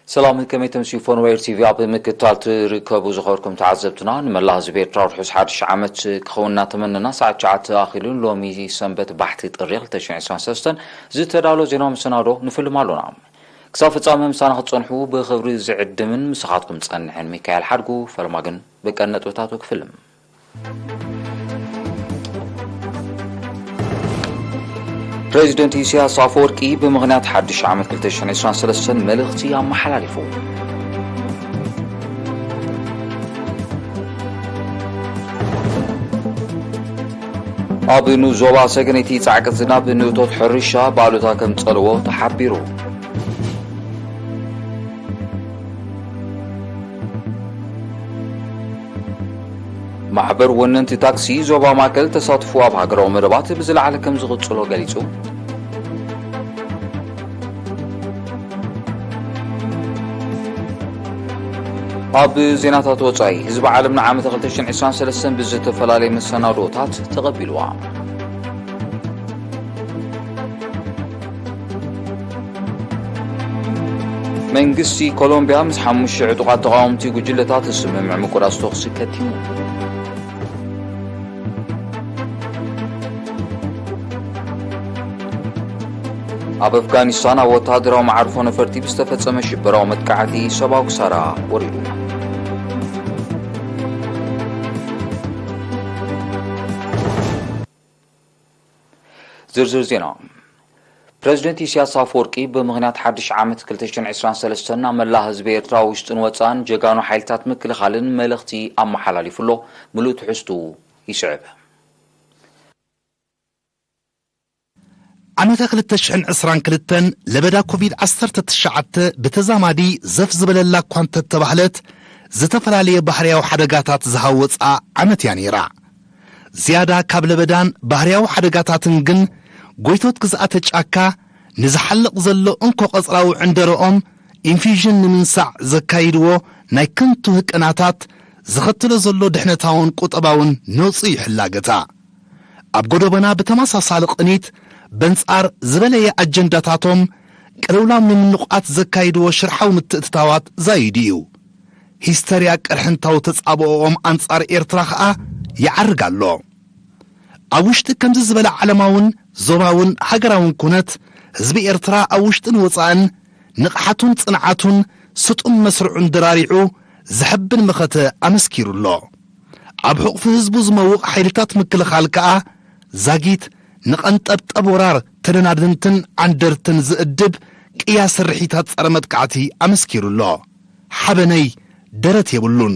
ሰላም፣ ከመይ ተምስዩ? ፎን ዌር ቲቪ ኣብ ምክትታል ትርከቡ ዝኸርኩም ተዓዘብትና፣ ንመላእ ህዝቢ ኤርትራ ርሑስ ሓድሽ ዓመት ክኸውን እናተመነና፣ ሰዓት ትሽዓተ ኣኺሉ፣ ሎሚ ሰንበት ባሕቲ ጥሪ ክልተ ሽሕን ዕስራን ሰለስተን ዝተዳሎ ዜና መሰናዶ ንፍልም ኣሎና። ክሳብ ፍጻመ ምሳና ክትጸንሑ ብኽብሪ ዝዕድምን ምሳኻትኩም ዝጸንሕን ሚካኤል ሓድጉ፣ ፈለማ ግን ብቀን ነጥብታቱ ክፍልም። ፕሬዚደንት ኢሳያስ ኣፈወርቂ ብምኽንያት ሓድሽ ዓመት ክልተ ሽሕን ዕስራን ሰለስተን መልእኽቲ ኣመሓላሊፉ። ኣብ ንኡስ ዞባ ሰገነይቲ ጻዕቂ ዝናብ ንእቶት ሕርሻ ብኣሉታ ከም ጸልዎ ተሓቢሩ። ማሕበር ወነንቲ ታክሲ ዞባ ማእከል ተሳትፎ ኣብ ሃገራዊ መደባት ብዝለዓለ ከም ዝቕጽሎ ገሊጹ። ኣብ ዜናታት ወጻኢ፣ ህዝቢ ዓለም ንዓመተ ክልተ ሽሕን ዕስራን ሰለስተን ብዝተፈላለየ መሰናዶታት ተቐቢልዋ። መንግስቲ ኮሎምቢያ ምስ ሓሙሽተ ዕጡቓት ተቓወምቲ ጉጅለታት ስምምዕ ምቁራጽ ተኹሲ ከቲሙ። ኣብ ኣፍጋኒስታን ኣብ ወተሃደራዊ መዓርፎ ነፈርቲ ብዝተፈጸመ ሽበራዊ መጥቃዕቲ ሰብኣዊ ክሳራ ወሪዱ። ዝርዝር ዜና። ፕረዚደንት ኢሳያስ ኣፈወርቂ ብምኽንያት ሓድሽ ዓመት ክልተ ሽሕን ዕስራን ሰለስተን ናብ መላእ ህዝቢ ኤርትራ ውሽጥን ወጻእን ጀጋኑ ሓይልታት ምክልኻልን መልእኽቲ ኣመሓላሊፉ ኣሎ። ምሉእ ትሕዝቱ ይስዕብ። ዓመተ ክልተ ሽሕን ዕስራን ክልተን ለበዳ ኮቪድ ዓሰርተ ትሽዓተ ብተዛማዲ ዘፍ ዝበለላ እኳ እንተተባህለት፣ ዝተፈላለየ ባህርያዊ ሓደጋታት ዝሃወጻ ዓመት እያ ነይራ። ዝያዳ ካብ ለበዳን ባህርያዊ ሓደጋታትን ግን፣ ጎይቶት ግዝኣተ ጫካ ንዝሓልቕ ዘሎ እንኮ ቀጽራዊ ዕንደረኦም ኢንፊዥን ንምንሳዕ ዘካይድዎ ናይ ከንቱ ህቀናታት ዘኸትሎ ዘሎ ድሕነታውን ቁጠባውን ነውጺ ይሕላገታ። ኣብ ጎደቦና ብተመሳሳሊ ቅኒት በንጻር ዝበለየ ኣጀንዳታቶም ቅልውላው ንምንቋት ዘካይድዎ ሽርሓዊ ምትእትታዋት ዛይዱ እዩ። ሂስተርያ ቅርሕንታዊ ተጻብኦኦም ኣንጻር ኤርትራ ኸኣ ይዓርግ ኣሎ። ኣብ ውሽጢ ከምዚ ዝበለ ዓለማውን ዞባውን ሃገራውን ኩነት፣ ህዝቢ ኤርትራ ኣብ ውሽጥን ወጻእን ንቕሓቱን ጽንዓቱን ስጡም መስርዑን ደራሪዑ ዘሐብን መኸተ ኣመስኪሩ ኣሎ። ኣብ ሕቑፊ ህዝቡ ዝመውቕ ሓይልታት ምክልኻል ከኣ ዛጊት ንቐንጠብጠብ ወራር ተደናደንትን ዓንደርትን ዝእድብ ቅያ ስርሒታት ጸረ መጥቃዕቲ ኣመስኪሩ ኣሎ። ሓበነይ ደረት የብሉን።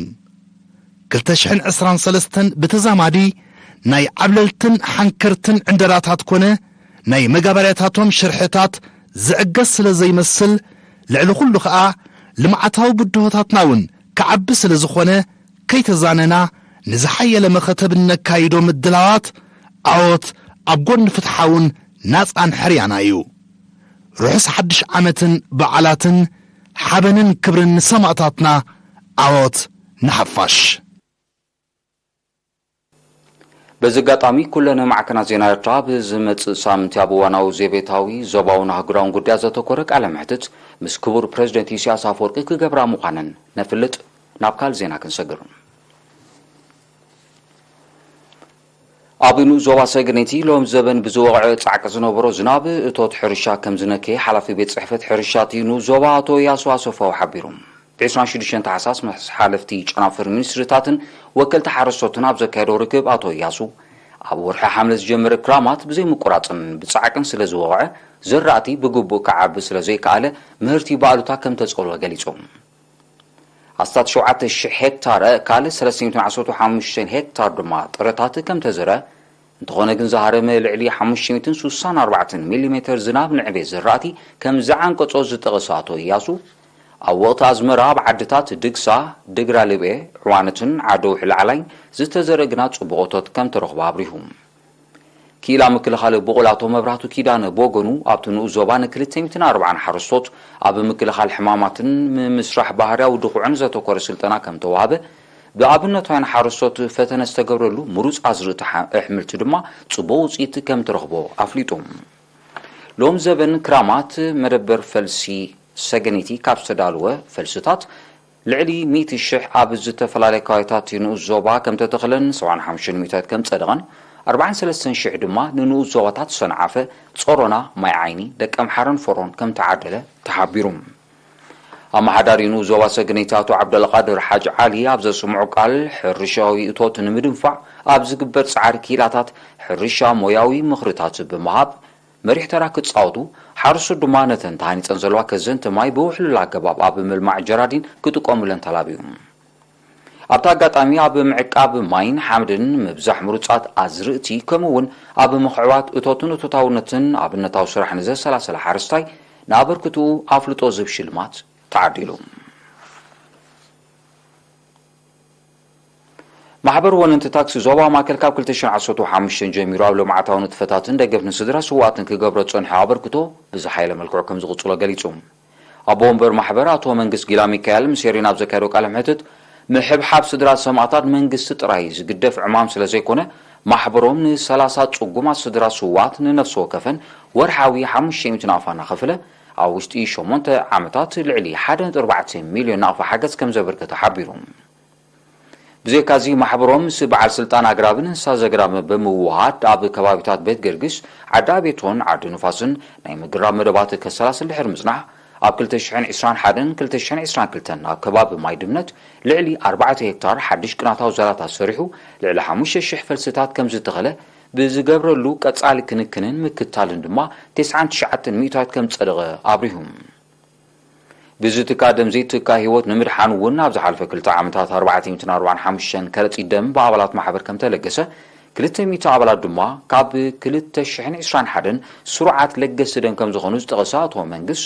ክልተ ሽሕን ዕስራን ሰለስተን ብተዛማዲ ናይ ዓብለልትን ሓንከርትን ዕንደራታት ኮነ ናይ መጋበርያታቶም ሽርሕታት ዝዕገስ ስለ ዘይመስል፣ ልዕሊ ኩሉ ኸኣ ልምዓታዊ ብድሆታትና እውን ክዓቢ ስለ ዝኾነ፣ ከይተዛነና ንዝሓየለ መኸተ ብነካይዶ ምድላዋት፣ ዓወት ኣብ ጎኒ ፍትሓውን ናጻን ሕርያና እዩ። ርሑስ ሓድሽ ዓመትን በዓላትን፣ ሓበንን ክብርን ንሰማእታትና፣ ዓወት ንሓፋሽ። በዚ ኣጋጣሚ ኩለን ማዕከናት ዜና ኤርትራ ብዝመጽእ ሳምንቲ ኣብ እዋናዊ ዘቤታዊ፣ ዞባውን ኣህጉራውን ጉዳያት ዘተኮረ ቃለ መሕትት ምስ ክቡር ፕረዚደንት ኢሳያስ ኣፈወርቂ ክገብራ ምዃነን ነፍልጥ። ናብ ካልእ ዜና ክንሰግር። ኣብ ንኡስ ዞባ ሰገነይቲ ሎም ዘበን ብዝወቕዐ ጻዕቂ ዝነበሮ ዝናብ እቶት ሕርሻ ከም ዝነከየ ሓላፊ ቤት ጽሕፈት ሕርሻ እቲ ንኡስ ዞባ ኣቶ ያሱ ኣሰፋው ሓቢሩ። ብ ዕስራን ሽዱሽተን ታሕሳስ ምስ ሓለፍቲ ጨናፍር ሚኒስትሪታትን ወከልቲ ሓረስቶትን ኣብ ዘካየዶ ርክብ ኣቶ ያሱ፣ ኣብ ወርሒ ሓምለ ዝጀመረ ክራማት ብዘይምቁራጽን ብጻዕቅን ስለ ዝወቕዐ፣ ዘራእቲ ብግቡእ ክዓቢ ስለ ዘይከኣለ፣ ምህርቲ ብኣሉታ ከም ተጸልወ ገሊጹ። ኣስታት ሸውዓተ ሽሕ ሄክታር ኣእካል፣ ሰለስተ ሚእትን ዓሰርተ ሓሙሽተን ሄክታር ድማ ጥረታት ከም ተዘርአ፣ እንተኾነ ግን ዝሃረመ ልዕሊ ሓሙሽተ ሚእትን ስሳን ኣርባዕተን ሚሊሜተር ዝናብ ንዕቤት ዘራእቲ ከም ዝዓንቀጾ ዝጠቐሰ ኣቶ እያሱ፣ ኣብ ወቕቲ ኣዝመራ ኣብ ዓድታት ድግሳ፣ ድግራ ልብኤ፣ ዕዋነትን ዓዲ ውሒ ላዕላይን ዝተዘርአ ግና ጽቡቕ እቶት ከም ተረኽቦ ኣብሪሁ። ክኢላ ምክልኻል ብቑል ኣቶ መብራህቱ ኪዳነ ብወገኑ፣ ኣብቲ ንኡስ ዞባ ንክልተ ሚእትን ኣርባዓን ሓረስቶት ኣብ ምክልኻል ሕማማትን ምምስራሕ ባህርያዊ ድኹዕን ዘተኮረ ስልጠና ከም ተዋህበ፣ ብኣብነታውያን ሓረስቶት ፈተነ ዝተገብረሉ ምሩፅ ኣዝርእቲ ሓ-፣ ኣሕምልቲ ድማ ጽቡቕ ውፅኢት ከም ተረኽቦ ኣፍሊጡ። ሎም ዘበን ክራማት መደበር ፈልሲ ሰገነይቲ ካብ ዝተዳለወ ፈልስታት ልዕሊ ሚእቲ ሽሕ ኣብ ዝተፈላለየ ከባቢታት ንኡስ ዞባ ከም ተተኽለን፣ ሰብዓን ሓሙሽተን ሚእታዊት ከም ጸደቐን፣ ኣርባዓን ሰለስተን ሽሕ ድማ ንንኡስ ዞባታት ሰንዓፈ፣ ጾሮና፣ ማይ ዓይኒ፣ ደቀምሓረን ፎሮን ከም ተዓደለ ተሓቢሩ። ኣመሓዳሪ ንኡስ ዞባ ሰገነይቲ ኣቶ ዓብደልቃድር ሓጅ ዓሊ ኣብ ዘስምዖ ቃል፣ ሕርሻዊ እቶት ንምድንፋዕ ኣብ ዝግበር ጻዕሪ ክኢላታት ሕርሻ ሞያዊ ምኽርታት ብምሃብ መሪሕ ተራ ክጻወቱ፣ ሓረስቶት ድማ ነተን ተሃኒጸን ዘለዋ ከዘንቲ ማይ ብውሕሉል ኣገባብ ኣብ ምልማዕ ጀራዲን ክጥቀሙለን ተላብዩ። ኣብቲ ኣጋጣሚ ኣብ ምዕቃብ ማይን ሓመድን፣ ምብዛሕ ምሩጻት ኣዝርእቲ፣ ከምኡ እውን ኣብ ምኽዕባት እቶትን እቶታውነትን ኣብነታዊ ስራሕ ንዘሰላሰለ ሓረስታይ ንኣበርክትኡ ኣፍልጦ ዝህብ ሽልማት ተዓዲሉ። ማሕበር ወነንቲ ታክሲ ዞባ ማእከል ካብ ክልተ ሽሕን ዓሰርተ ሓሙሽተን ጀሚሩ ኣብ ልምዓታዊ ንጥፈታትን ደገፍ ንስድራ ስውኣትን ክገብሮ ዝጸንሐ ኣበርክቶ ብዝሓየለ መልክዑ ከም ዝቕጽሎ ገሊጹ። ኣቦ ወንበር ማሕበር ኣቶ መንግስ ጊላ ሚካኤል ምስ ኤሪና ኣብ ዘካየዶ ቃለ መሕትት፣ ምሕብሓብ ስድራ ሰማእታት መንግስቲ ጥራይ ዝግደፍ ዕማም ስለ ዘይኮነ፣ ማሕበሮም ንሰላሳ ጽጉማት ስድራ ስውኣት ንነፍሲ ወከፈን ወርሓዊ ሓሙሽተ ሚእቲ ናቕፋ እናኸፈለ፣ ኣብ ውሽጢ ሸሞንተ ዓመታት ልዕሊ ሓደ ነጥቢ ኣርባዕተ ሚልዮን ናቕፋ ሓገዝ ከም ዘበርከተ ሓቢሩ። ብዘይካዚ፣ ማሕበሮም ምስ በዓል ስልጣን ኣግራብን እንስሳ ዘገዳምን ብምውሃድ፣ ኣብ ከባቢታት ቤት ገርግስ፣ ዓዲ ኣቤቶን ዓዲ ንፋስን ናይ ምግራብ መደባት ከሰላስል ድሕሪ ምጽናሕ፣ ኣብ ክልተ ሽሕን ዕስራን ሓደን ክልተ ሽሕን ዕስራን ክልተን ኣብ ከባቢ ማይ ድምነት ልዕሊ ኣርባዕተ ሄክታር ሓድሽ ቅናታዊ ዛላታት ሰሪሑ፣ ልዕሊ ሓሙሽተ ሽሕ ፈልስታት ከም ዝተኸለ ብዝገብረሉ ቀጻሊ ክንክንን ምክታልን ድማ፣ ተስዓን ትሽዓተን ሚእታዊት ከም ዝጸደቐ ኣብሪሁ። ብዝትካ ደም ዘይትካ ህይወት ንምድሓን እውን፣ ኣብ ዝሓለፈ ክልተ ዓመታት ኣርባዕተ ሚእትን ኣርባዓን ሓሙሽተን ከረጺት ደም ብኣባላት ማሕበር ከም ተለገሰ፣ ክልተ ሚእቲ ኣባላት ድማ ካብ ክልተ ሽሕን ዕስራን ሓደን ስሩዓት ለገስቲ ደም ከም ዝኾኑ ዝጠቐሰ ኣቶ መንግስ፣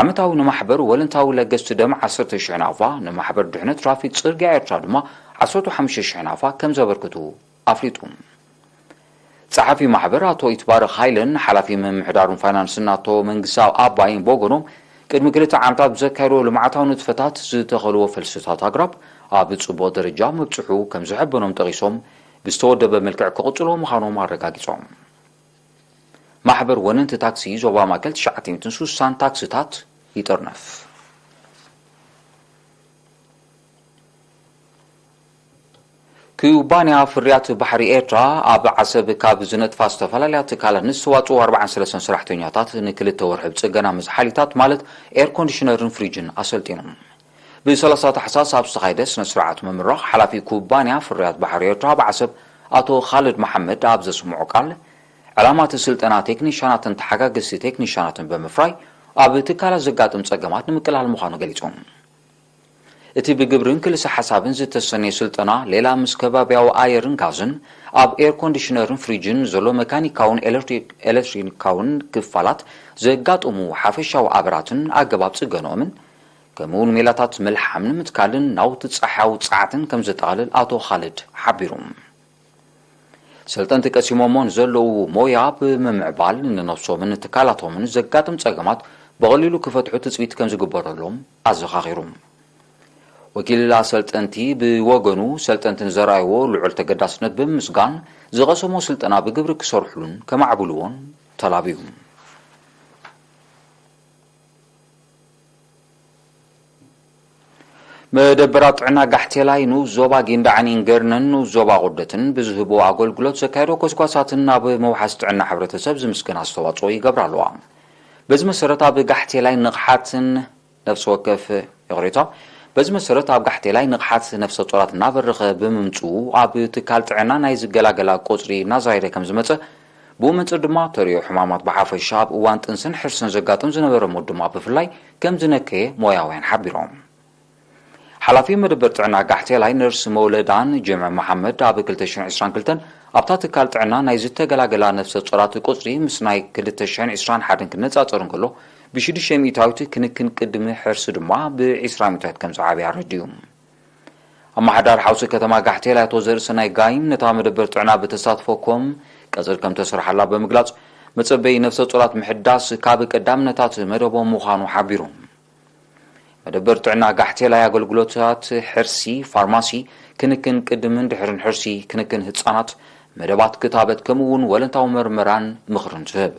ዓመታዊ ንማሕበር ወለንታዊ ለገስቲ ደም ዓሰርተ ሽሕ ናቕፋ፣ ንማሕበር ድሕነት ትራፊክ ጽርግያ ኤርትራ ድማ ዓሰርተ ሓሙሽተ ሽሕ ናቕፋ ከም ዘበርክቱ ኣፍሊጡ። ጸሓፊ ማሕበር ኣቶ ይትባረኽ ሃይለን ሓላፊ ምምሕዳሩን ፋይናንስን ኣቶ መንግስታብ ኣባይን ብወገኖም፣ ቅድሚ ክልተ ዓመታት ብዘካየድዎ ልምዓታዊ ንጥፈታት ዝተኸልዎ ፈልስታት ኣግራብ ኣብ ጽቡቕ ደረጃ ምብጽሑ ከም ዘሐበኖም ጠቒሶም፣ ብዝተወደበ መልክዕ ክቕጽሎ ምዃኖም ኣረጋጊጾም። ማሕበር ወነንቲ ታክሲ ዞባ ማእከል ትሽዓተ ሚእትን ስሳን ታክስታት ይጥርነፍ። ኩባንያ ፍርያት ባሕሪ ኤርትራ ኣብ ዓሰብ ካብ ዝነጥፋ ዝተፈላለያ ትካላት ንዝተዋጽኡ ኣርባዓን ሰለስተን ሰራሕተኛታት ንክልተ ወርሒ ብጽገና መዝሓሊታት ማለት ኤር ኮንዲሽነርን ፍሪጅን ኣሰልጢኑ። ብ ሰላሳ ታሕሳስ ኣብ ዝተኻየደ ስነ ስርዓት ምምራቕ፣ ሓላፊ ኩባንያ ፍርያት ባሕሪ ኤርትራ ኣብ ዓሰብ ኣቶ ካልድ መሓመድ ኣብ ዘስምዖ ቃል፣ ዕላማ እቲ ስልጠና ቴክኒሻናትን ተሓጋገዝቲ ቴክኒሻናትን ብምፍራይ ኣብ ትካላት ዘጋጥም ጸገማት ንምቅላል ምዃኑ ገሊጹ። እቲ ብግብርን ክልሰ ሓሳብን ዝተሰነየ ስልጠና፣ ሌላ ምስ ከባብያዊ ኣየርን ጋዝን፣ ኣብ ኤር ኮንዲሽነርን ፍሪጅን ዘሎ መካኒካውን ኤሌክትሪክ-፣ ኤሌክትሪካውን ክፋላት ዘጋጥሙ ሓፈሻዊ ኣበራትን ኣገባብ ጽገንኦምን፣ ከምኡውን ሜላታት ምልሓም ንምትካልን ናውቲ ጸሓያዊ ጸዓትን ከም ዘጠቓልል ኣቶ ካልድ ሓቢሩ። ሰልጠንቲ ቀሲሞሞ ንዘለዉ ሞያ ብምምዕባል፣ ንነብሶምን ንትካላቶምን ዘጋጥም ጸገማት ብቐሊሉ ክፈትሑ ትጽቢት ከም ዝግበረሎም ኣዘኻኺሩ። ወኪል ኣሰልጠንቲ ብወገኑ፣ ሰልጠንቲ ንዘርኣይዎ ልዑል ተገዳስነት ብምምስጋን፣ ዝቐሰሞ ስልጠና ብግብሪ ክሰርሕሉን ከማዕብልዎን ተላብዩ። መደበራት ጥዕና ጋሕቴላይ ንኡስ ዞባ ጊንዳዕን ኢንገርነን ንኡስ ዞባ ቁደትን ብዝህቦ ኣገልግሎት ዘካየዶ ጎስጓሳትን ኣብ መውሓስ ጥዕና ሕብረተሰብ ዝምስገን ኣስተዋጽኦ ይገብራ ኣለዋ። በዚ መሰረት ኣብ ጋሕቴላይ ንቕሓትን ነፍሲ ወከፍ፣ ይቕሬታ፣ በዚ መሰረት ኣብ ጋሕቴላይ ንቕሓት ነፍሰ ጡራት እናበረኸ ብምምጽኡ ኣብ ትካል ጥዕና ናይ ዝገላገላ ቁጽሪ እናዛየደ ከም ዝመጸ፣ ብኡ መንጽር ድማ ተርእዮ ሕማማት ብሓፈሻ ኣብ እዋን ጥንስን ሕርስን ዘጋጥም ዝነበረ ሞት ድማ ብፍላይ ከም ዝነከየ ሞያውያን ሓቢሮም። ሓላፊ መደበር ጥዕና ጋሕቴላይ ነርስ መውለዳን ጀምዕ መሓመድ ኣብ ክልተ ሽሕን ዕስራን ክልተን ኣብታ ትካል ጥዕና ናይ ዝተገላገላ ነፍሰ ጡራት ቁጽሪ ምስ ናይ ክልተ ሽሕን ዕስራን ሓደን ክነጻጸር እንከሎ ብሽዱሽተ ሚእታዊት ክንክን ቅድሚ ሕርሲ ድማ ብዕስራ ሚእታዊት ከም ዝዓበየ ኣረዲኡ። ኣመሓዳሪ ሓውሲ ከተማ ጋሕቴል ኣቶ ዘርእሰናይ ጋይም ነታ መደበር ጥዕና ብተሳትፎ ኮም ቀጽሪ ከም ተሰርሓላ ብምግላጽ፣ መጸበዪ ነፍሰ ጡራት ምሕዳስ ካብ ቀዳምነታት መደቦም ምዃኑ ሓቢሩ። መደበር ጥዕና ጋሕቴላይ ኣገልግሎታት ሕርሲ፣ ፋርማሲ፣ ክንክን ቅድምን ድሕርን ሕርሲ፣ ክንክን ህጻናት፣ መደባት ክታበት ከምኡ እውን ወለንታዊ መርመራን ምኽርን ትህብ።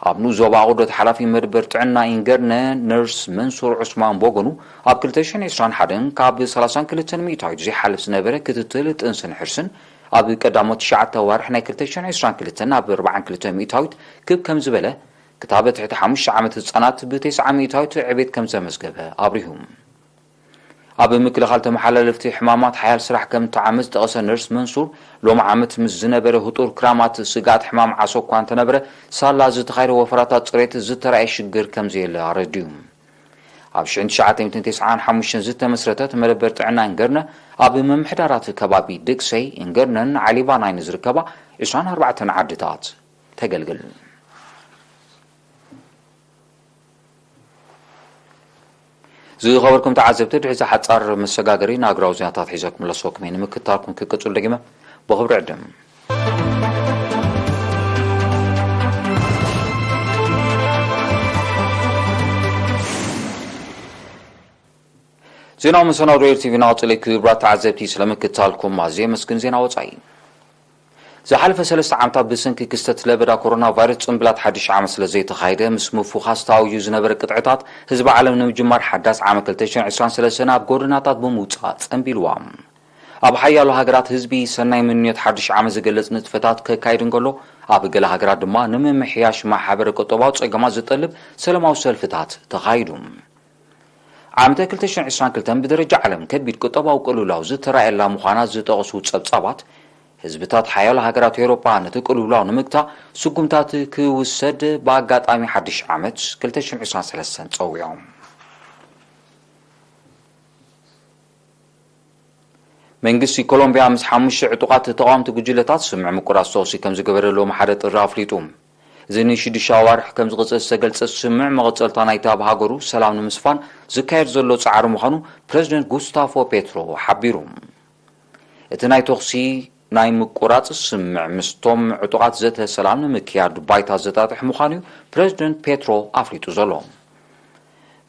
ኣብ ንኡስ ዞባ ኣቑርደት ሓላፊ መደበር ጥዕና ኢንገርነ ነርስ መንሱር ዑስማን ብወገኑ፣ ኣብ ክልተ ሽሕን ዕስራን ሓደን ካብ ሰላሳን ክልተን ሚእታዊት ዘይሓልፍ ዝነበረ ክትትል ጥንስን ሕርስን፣ ኣብ ቀዳሞት ትሽዓተ ኣዋርሕ ናይ ክልተ ሽሕን ዕስራን ክልተን ኣብ ኣርባዓን ክልተን ሚእታዊት ክብ ከም ዝበለ፣ ክታበት ትሕቲ ሓሙሽተ ዓመት ህጻናት ብተስዓ ሚእታዊት ዕቤት ከም ዘመዝገበ ኣብሪሁ። ኣብ ምክልኻል ተመሓላለፍቲ ሕማማት ሓያል ስራሕ ከም እተዓመ ዝጠቐሰ ነርስ መንሱር፣ ሎሚ ዓመት ምስ ዝነበረ ህጡር ክራማት ስግኣት ሕማም ዓሶ እኳ እንተነበረ፣ ሳላ ዝተኻየደ ወፈራታት ጽሬት ዝተራእየ ሽግር ከም ዘየለ ኣረዲኡ። ኣብ ሽሕን ትሽዓተ ሚእትን ተስዓን ሓሙሽተን ዝተመስረተት መደበር ጥዕና እንገርነ፣ ኣብ ምምሕዳራት ከባቢ ድቅሰይ፣ እንገርነን ዓሊባናይን ዝርከባ ዕስራን ኣርባዕተን ዓድታት ተገልግል። ዝኸበርኩም ተዓዘብቲ፣ ድሕዚ ሓጻር መሰጋገሪ ንኣግራዊ ዜናታት ሒዘ ክምለሰኩም እየ። ንምክትታልኩም ክቅጽሉ ደጊመ ብኽብሪ ዕድም። ዜናዊ መሰናዶ ኤር ቲቪ ናቕጽል። ክቡራት ተዓዘብቲ፣ ስለምክትታልኩም ኣዝየ የመስግን። ዜና ወጻኢ። ዝሓለፈ ሰለስተ ዓመታት ብሰንኪ ክስተት ለበዳ ኮሮና ቫይረስ ጽምብላት ሓድሽ ዓመት ስለ ዘይተኻየደ፣ ምስ ምፉኻስ ተኣውዩ ዝነበረ ቅጥዕታት ህዝቢ ዓለም ንምጅማር ሓዳስ ዓመት ክልተ ሽሕን ዕስራን ሰለስተን ኣብ ጎደናታት ብምውጻእ ጸምቢልዋ። ኣብ ሓያሎ ሃገራት ህዝቢ ሰናይ ምንዮት ሓድሽ ዓመት ዝገልጽ ንጥፈታት ከካይድ እንከሎ፣ ኣብ ገለ ሃገራት ድማ ንምምሕያሽ ማሕበረ ቁጠባዊ ጸገማት ዝጠልብ ሰላማዊ ሰልፍታት ተኻይዱ። ዓመተ ክልተ ሽሕን ዕስራን ክልተን ብደረጃ ዓለም ከቢድ ቁጠባዊ ቅልውላው ዝተራእየላ ምዃና ዝጠቕሱ ጸብጻባት፣ ህዝብታት ሓያሎ ሃገራት ኤውሮጳ ነቲ ቅልውላው ንምግታእ ስጉምታት ክውሰድ ብኣጋጣሚ ሓድሽ ዓመት ክልተ ሽሕን ዕስራን ሰለስተን ጸዊዖም። መንግስቲ ኮሎምቢያ ምስ ሓሙሽተ ዕጡቓት ተቓወምቲ ጉጅለታት ስምምዕ ምቁራጽ ተኹሲ ከም ዝገበረ ሎሚ ሓደ ጥሪ ኣፍሊጡ። እዚ ንሽዱሽተ ኣዋርሕ ከም ዝቕጽል ዝተገልጸ ስምምዕ መቐጸልታ ናይቲ ኣብ ሃገሩ ሰላም ንምስፋን ዝካየድ ዘሎ ጻዕሪ ምዃኑ ፕረዚደንት ጉስታፎ ፔትሮ ሓቢሩ። እቲ ናይ ተኹሲ ናይ ምቁራጽ ስምምዕ ምስቶም ዕጡቓት ዘተ ሰላም ንምክያድ ባይታ ዘጣጥሕ ምዃኑ እዩ ፕረዚደንት ፔትሮ ኣፍሊጡ ዘሎ።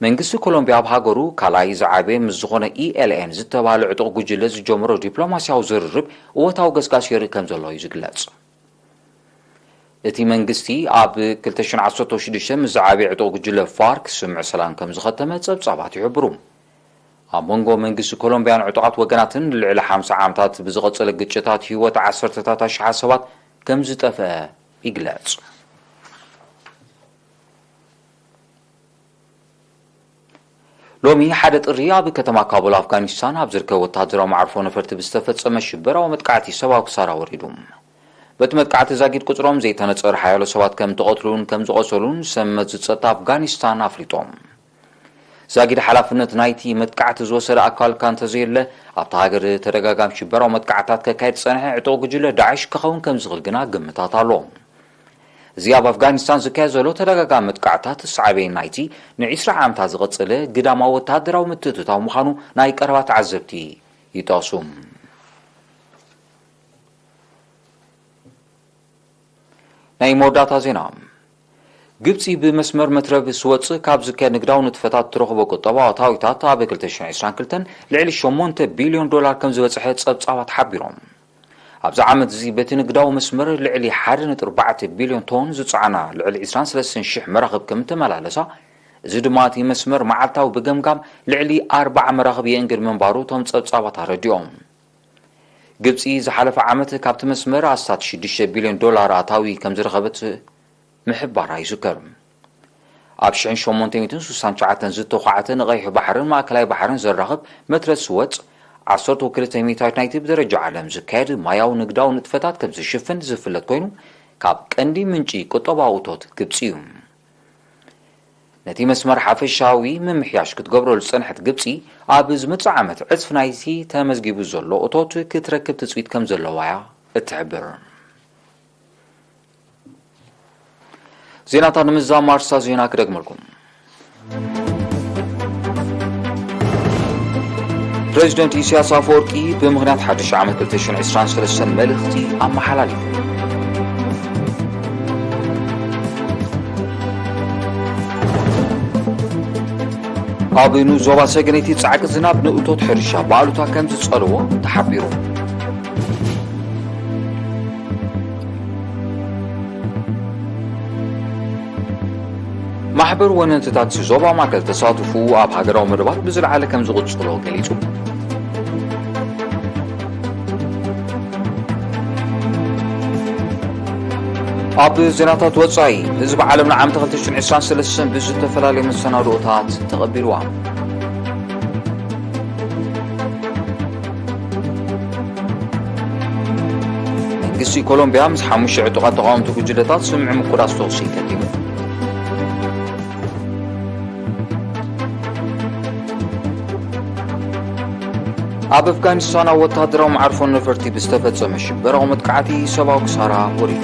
መንግስቲ ኮሎምቢያ ኣብ ሃገሩ ካልኣይ ዝዓበየ ምስ ዝኾነ ኢ ኤል ኤን ዝተባህለ ዕጡቕ ጉጅለ ዝጀመሮ ዲፕሎማስያዊ ዝርርብ እወታዊ ገስጋስ የርኢ ከም ዘሎ እዩ ዝግለጽ። እቲ መንግስቲ ኣብ ክልተ ሽሕን ዓሰርተ ሽዱሽተ ምስ ዝዓበየ ዕጡቕ ጉጅለ ፋርክ ስምምዕ ሰላም ከም ዝኸተመ ጸብጻባት ይሕብሩ። ኣብ መንጎ መንግስቲ ኮሎምቢያን ዕጡቓት ወገናትን ልዕሊ ሓምሳ ዓመታት ብዝቐጸለ ግጭታት ህይወት ዓሰርተታት ኣሽሓት ሰባት ከም ዝጠፍአ ይግለጽ። ሎሚ ሓደ ጥሪ ኣብ ከተማ ካቡል ኣፍጋኒስታን ኣብ ዝርከብ ወተሃደራዊ መዓርፎ ነፈርቲ ብዝተፈጸመ ሽበራዊ መጥቃዕቲ ሰብኣዊ ክሳራ ወሪዱ። በቲ መጥቃዕቲ ዛጊድ ቁጽሮም ዘይተነጸረ ሓያሎ ሰባት ከም ተቐትሉን ከም ዝቖሰሉን ሰብ መዚ ጸጥታ ኣፍጋኒስታን ኣፍሊጦም። ዛጊድ ሓላፍነት ናይቲ መጥቃዕቲ ዝወሰደ ኣካል እኳ እንተዘየለ፣ ኣብታ ሃገር ተደጋጋሚ ሽበራዊ መጥቃዕታት ከካይድ ዝጸንሐ ዕጡቕ ጉጅለ ዳዕሽ ክኸውን ከም ዝኽእል ግና ግምታት ኣሎ። እዚ ኣብ ኣፍጋኒስታን ዝካየድ ዘሎ ተደጋጋሚ መጥቃዕታት ሳዕቤን ናይቲ ንዒስራ ዓመታት ዝቐጸለ ግዳማዊ ወተሃደራዊ ምትእትታው ምዃኑ ናይ ቀረባ ተዓዘብቲ ይጠቕሱ። ናይ መወዳእታ ዜና። ግብጺ ብመስመር መትረብ ስወጽ ካብ ዝካየድ ንግዳዊ ንጥፈታት እትረኽቦ ቁጠባዊ ኣታዊታት ኣብ ክልተ ሽሕን ዕስራን ክልተን ልዕሊ ሸሞንተ ቢልዮን ዶላር ከም ዝበጽሐ ጸብጻባት ሓቢሮም። ኣብዚ ዓመት እዚ በቲ ንግዳዊ መስመር ልዕሊ ሓደ ነጥቢ ኣርባዕተ ቢልዮን ቶን ዝጸዓና ልዕሊ ዕስራን ሰለስተን ሽሕ መራኽብ ከም እተመላለሳ፣ እዚ ድማ እቲ መስመር መዓልታዊ ብገምጋም ልዕሊ ኣርባዓ መራኽብ የእንግድ ምንባሩ እቶም ጸብጻባት ኣረዲኦም። ግብጺ ዝሓለፈ ዓመት ካብቲ መስመር ኣስታት ሽዱሽተ ቢልዮን ዶላር ኣታዊ ከም ዝረኸበት ምሕባራ ይዝከር። ኣብ ሽሕን ሸሞንተ ሚእትን ስሳን ትሽዓተን ዝተዃዕተ ንቐይሕ ባሕርን ማእከላይ ባሕርን ዘራኽብ መትረብ ስወጽ፣ ዓሰርተ ክልተ ሚእታዊት ናይቲ ብደረጃ ዓለም ዝካየድ ማያዊ ንግዳዊ ንጥፈታት ከም ዝሽፍን ዝፍለጥ ኮይኑ፣ ካብ ቀንዲ ምንጪ ቁጠባዊ እቶት ግብጺ እዩ። ነቲ መስመር ሓፈሻዊ ምምሕያሽ ክትገብረሉ ዝጸንሐት ግብጺ፣ ኣብ ዝመጽእ ዓመት ዕጽፊ ናይቲ ተመዝጊቡ ዘሎ እቶት ክትረክብ ትጽቢት ከም ዘለዋ እያ እትሕብር። ዜናታት ንምዝዛም ኣርእስታት ዜና ክደግመልኩም። ፕረዚደንት ኢሳያስ ኣፈወርቂ ብምኽንያት ሓድሽ ዓመት ክልተ ሽሕን ዕስራን ሰለስተን መልእኽቲ ኣመሓላሊፉ። ኣብ ንኡስ ዞባ ሰገነይቲ ጻዕቂ ዝናብ ንእቶት ሕርሻ ብኣሉታ ከም ዝጸልዎ ተሓቢሩ። ማሕበር ወነንቲ ታክሲ ዞባ ማእከል ተሳትፉ ኣብ ሃገራዊ መደባት ብዝለዓለ ከም ዝቕጽሎ ገሊጹ። ኣብ ዜናታት ወጻኢ፣ ህዝቢ ዓለምና ዓመት ክልተ ሽሕን ዕስራን ሰለስተን ብዝተፈላለየ መሰናድኦታት ተቐቢልዋ። መንግስቲ ኮሎምቢያ ምስ ሓሙሽተ ዕጡቓት ተቓወምቲ ጉጅለታት ስምምዕ ምቁራጽ ተኹሲ ከቲሙ። ኣብ ኣፍጋኒስታን ኣብ ወተሃደራዊ መዓርፎ ነፈርቲ ብዝተፈጸመ ሽበራዊ መጥቃዕቲ ሰብኣዊ ክሳራ ወሪዱ።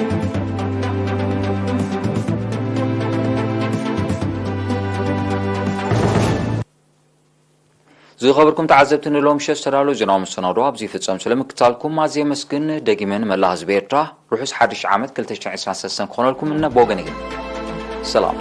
ዝኸበርኩም ተዓዘብቲ፣ ንሎም ምሸት ዝተዳለዉ ዜናዊ መሰናዶ ኣብዚ ይፍጸም። ስለምክታልኩም ኣዝየ የመስግን። ደጊመ ንመላእ ህዝቢ ኤርትራ ርሑስ ሓድሽ ዓመት ክልተ ሽሕን ዕስራን ሰለስተን ክኾነልኩም እነ ብወገነይ ሰላም።